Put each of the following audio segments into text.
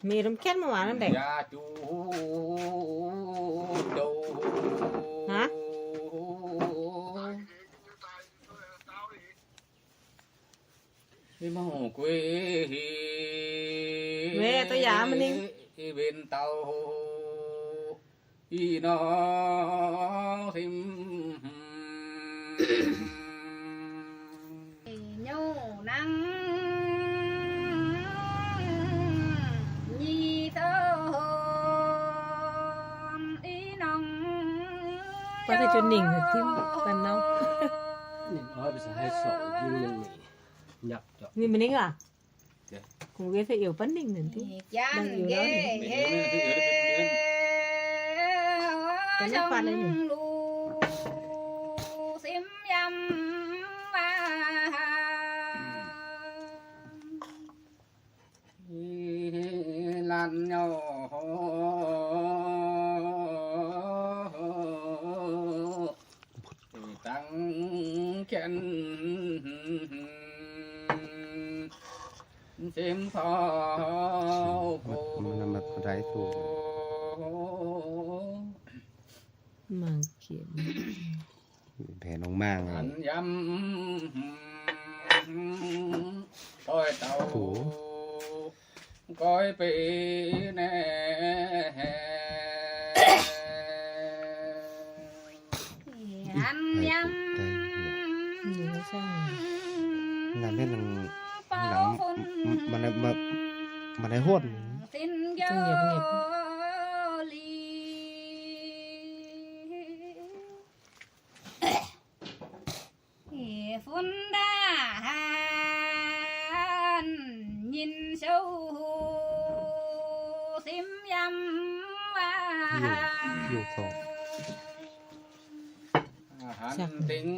Mienh lomh kenv muangx naaiv deix. Haaix? Mv duqv yaac mv ninh. Ih norm sim nyouh nangv nyi souv ih norm. Baac deix jun ningc haic dimv, baac nor. Ninh oix baac hai sorc jun ningc nyaqc jauv. Ninh mv ninh aac? Kungx yie fai yioux baav ningc nunc diuv. Janx nqaeqv, janx naaiv faatv naaiv nyungc. Laanh nyauv dangx jienv Sim faaux gox. Mangc jienv. Mbenc nongx maangh aqv. Yamv doix dauh goiv beiv naaiv. Mv baac mienh laangz, mv baac mienh laangz, mv baac naaiv hotv. Fun daaih haaix nyinh sou sim yamv waac. Hanx dingc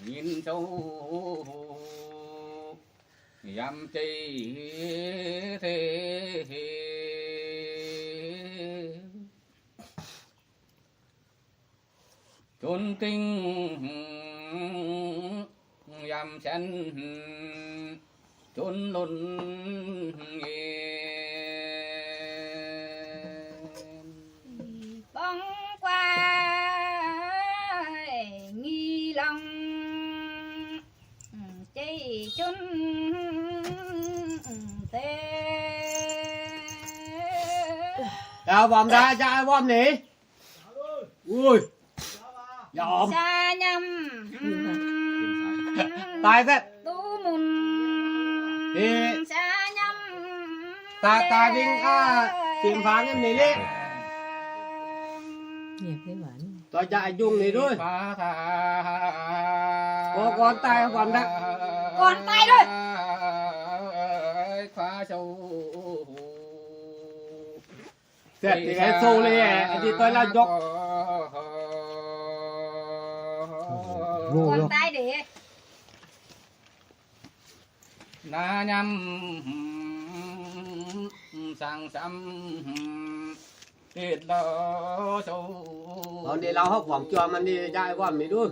nyinh sou yamv jeiv se Junv dingh yamv sienx junv lunx nyei. Borngz guaaih ngi longx jeiv junv se. Yaac wormh daaih, jaa wormh ni. Ui. Yaac orm. Daaih fatv. Daaih, daaih wingh aqv, siemx faang nyei leiz. Doix jaa njungh ni duqv. Gorn daaih, gorn daaih. Gorn daaih duqv. Setv deix sou leiz, ih doix la'njorqc. Naaiv nyaanh saang-samx ditv lauh sou. Ninh lauh hopv wormh juangc, ninh jaa wormh mingh duqv.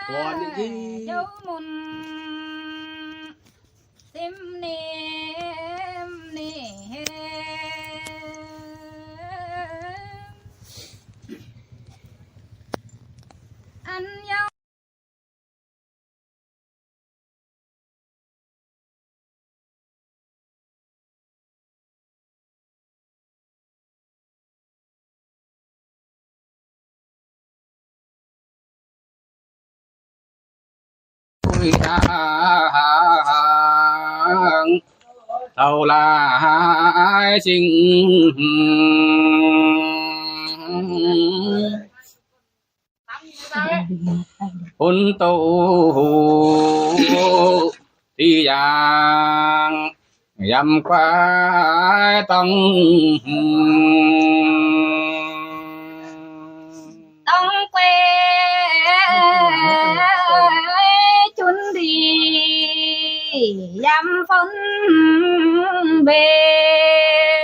Gorn ninh jiex. Taux laaix singx bun douh diqc yaangh yamv guaaix dorngx, dorngx gueix junv ndic yamv fun mbeix.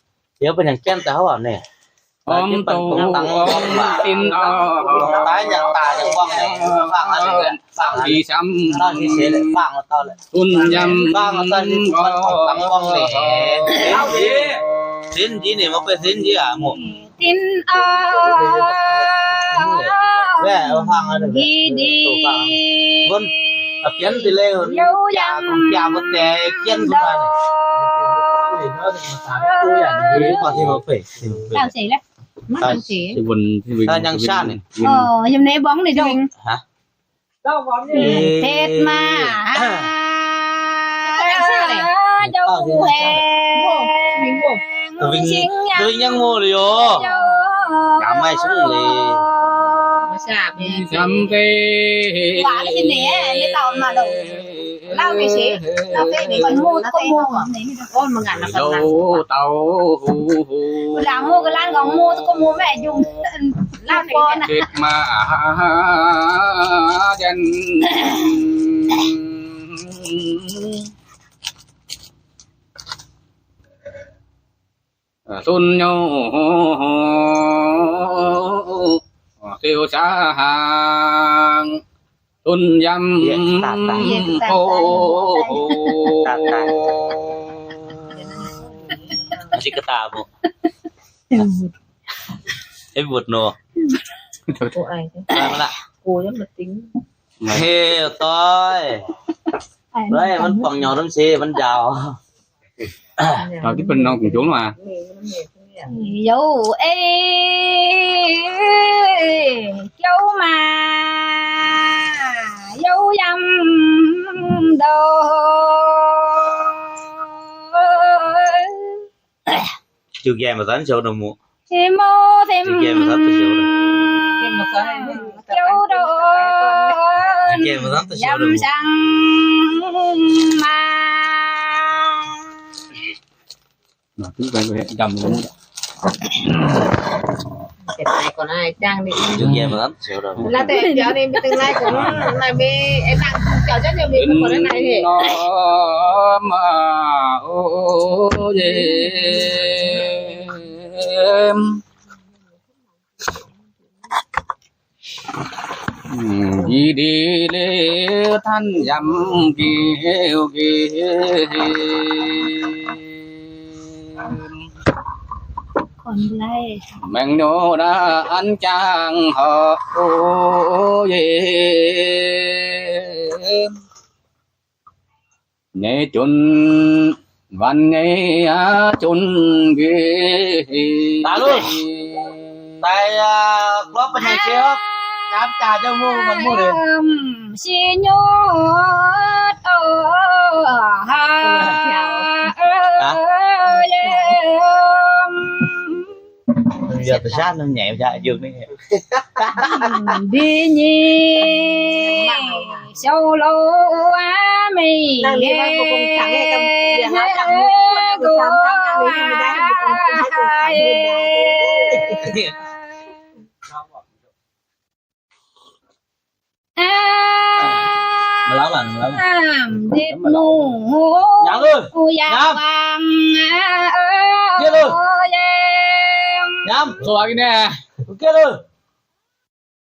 Yie benx yangh jienv daaih hov ninh. Om dongh dongh daaih yangh daaih yangh buangh naaic, fangx aqv, fangx aqv, fangx aqv, dauh leh bun yiem fangx aqv, dauh ninh buangh naaic. Sin njiec ninh maiv beiv sin njiec aqv, muoz. Sin aqv. Di di. Bun, bienv deix leiz, youh yangh jaa mbuo deix jienv mbuo daaih. Lau zeiz leh. Lau nyangx shan ninh. Yiem naaiv mbuangz ninh dongh. Betv maah. Jouh hengx. Wingh nyangv muoz liuz. Yaac maaih sung leiz. Waac la'nyeic, nyei dauh mv maaih loh. Lauh ga'sie, lauh fei ninh, muoz duqv muoz. Zoux dauh laangz muoz ga'laanh gorngv muoz duqv muoz maiv njungh. Lauh fei ninh. Betv maah, janx. Sun nyouv siou saang, sun yiem ho. Heuc doic. Mv baac mv bangc nyauc domh se mv njaaux. Youz ei jouv maah, youz yiem ndou. Mouv tim jouv ndou, yiem saeng maah. Yie ndie liuz tanh yiem giu giu. Maengx nyei naaiv an jangx horpc, o, yie nyei junc, waanc nyei aqv junc nqih. Daaih, daaih, gorngv bun ninh jiex, jaam jaax jienv muoz, muoz, muoz. Si nyuoqc, o, ha, o, yiem. Mbi nyei siou louh aqv, meih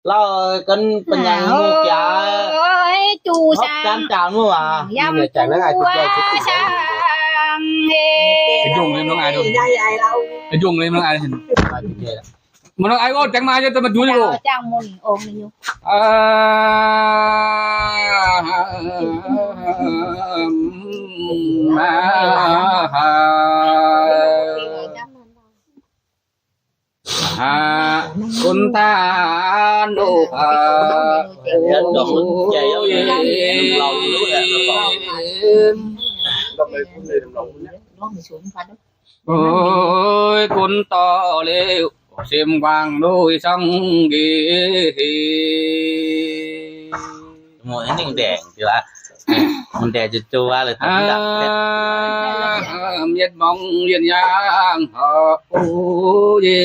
Lauh ganh ba'nyanc muoz-jaax, hopv jaan jaax muoz aac. Mv nor ai orv dengx maa yie daaih maaih nduov nyei loh. Gunv daaih loh, gunv dorh liuz, sim guangc lui song nqih. Yietc mongh yietc yaangh horpc, o, yie.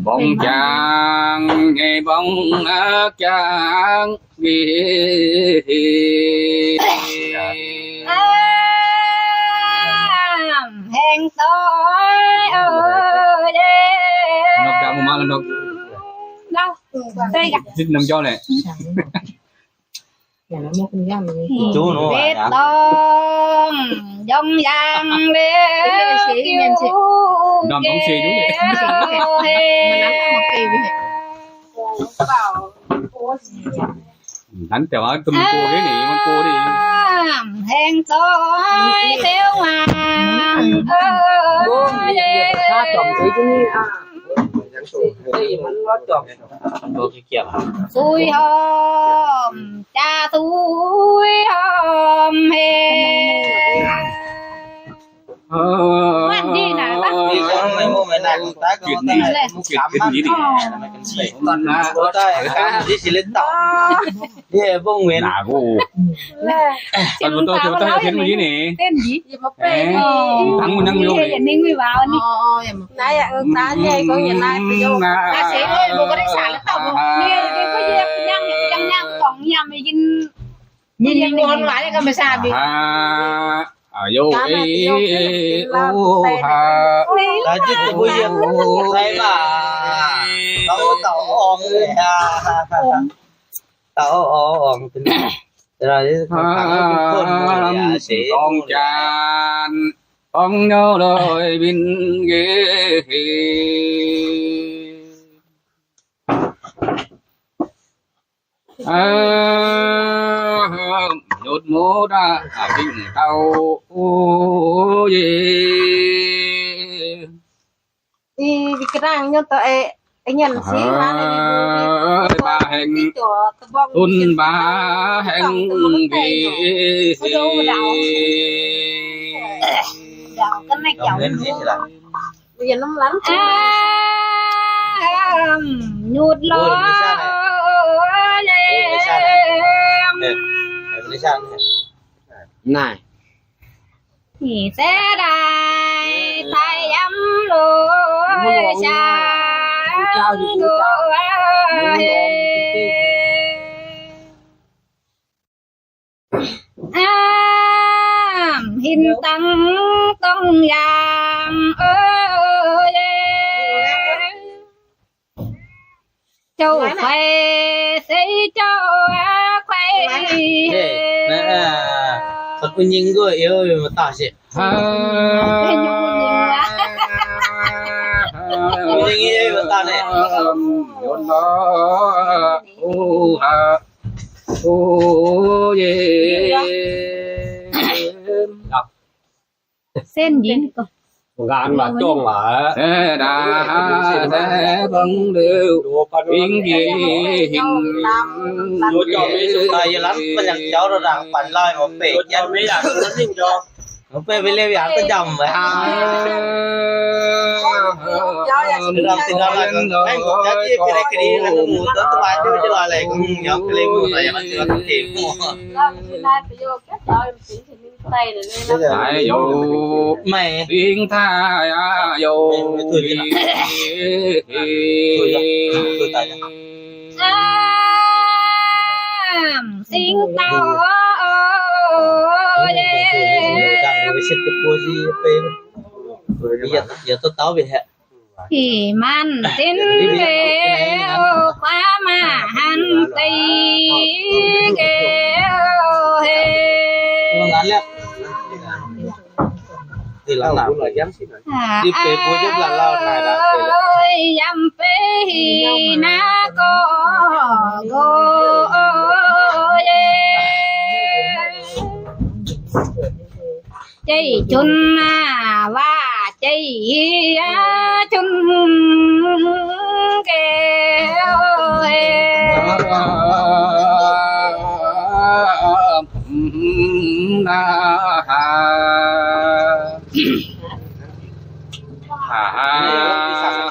Mbong jangx nyei mbong aqv jangx nqih. Hengx doic, o, yie. Nzitv norm jauv naaic. Betv dorngh njongv yaangh liuz, norm dongh se hengx doic siou waangc, o, yie. Zuiz hormh jaax, zuiz hormh hengx. Ninh ngôn waac ga'mai saah mingh. Aa, youz ei, o, haa. Dorng janx, dorng nyouv loi win nqe. Nyutc mutv aqv, dingh dauh, o, yie. Mv baac haengh, bun mv baac haengh nqe. Nyutc lorz naaic. Ni se daaih cai yiem loz-saang doz. Aa, hin dangx dongh yaangh, o, yie. Jouv kuaix, se jouv kuaix. Aa, kuv nyingx nduov, yie mv dauh siec. Nyingx yie mv dauh naaic. O, yie. Sen yie nqaang waac zorngh waac. Aa, daaih bangc liuz, bingx yie hinc. Yie lanv maiv nyanc jauv, daaih banc lauh mv beic jienv. Mv beic maiv liemh yaac duqv njamv. Haaix youz singx taaih aqv youz. Singx taaih. Ih maanc zinh mbuo kuaaiv maaih han deix nqe heh. Yaac beiv hih naaiv gorx nqox yie. Jeiv junv aac, waac jeiv junv geh.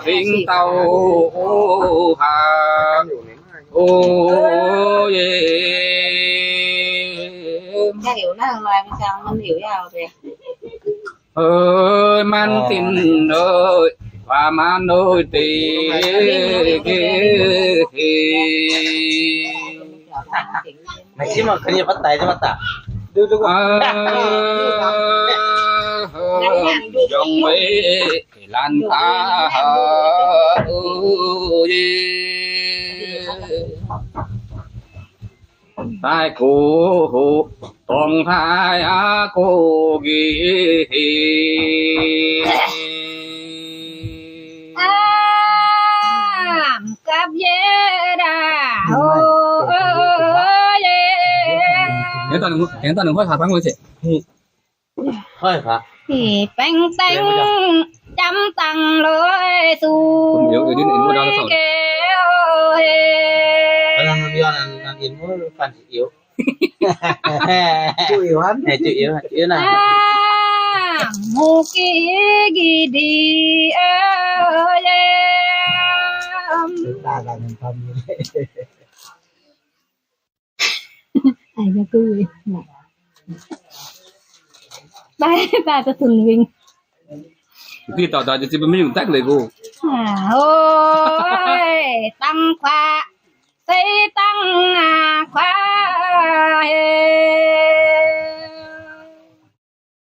Hingh dauh o, haaix, o, yie. Ơi, maanc zinh ơi, waac maanc ơi, deix geh heh. Yongh weic laanh daaih, o, yie. Daaih gox hoqc dorngx taaih aqv, gox nqe. Gapv yie daaih, o, yie. Baengh dengv jamv dangh loiv zuqc geh. Mbuo gih gih ndie, o, yie. Daaih, daaih da'tun wingh. Ih dauh daaih zinh maiv nyungc daaih leiz go. Oi, dangh kuaaiv, se dangh kuaaiv.